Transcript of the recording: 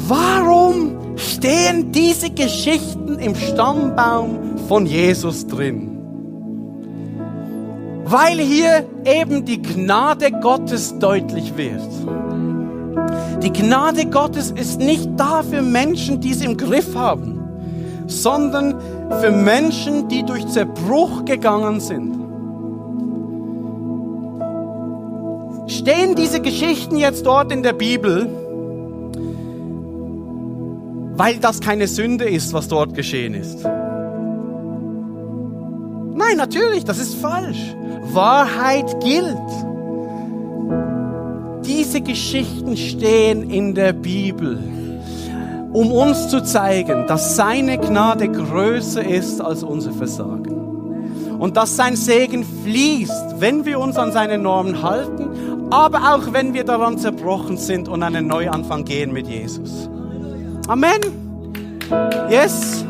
Warum stehen diese Geschichten im Stammbaum von Jesus drin? Weil hier eben die Gnade Gottes deutlich wird. Die Gnade Gottes ist nicht da für Menschen, die es im Griff haben, sondern für Menschen, die durch Zerbruch gegangen sind. Stehen diese Geschichten jetzt dort in der Bibel, weil das keine Sünde ist, was dort geschehen ist? Nein, natürlich, das ist falsch. Wahrheit gilt. Diese Geschichten stehen in der Bibel, um uns zu zeigen, dass seine Gnade größer ist als unser Versagen. Und dass sein Segen fließt, wenn wir uns an seine Normen halten, aber auch wenn wir daran zerbrochen sind und einen Neuanfang gehen mit Jesus. Amen. Yes.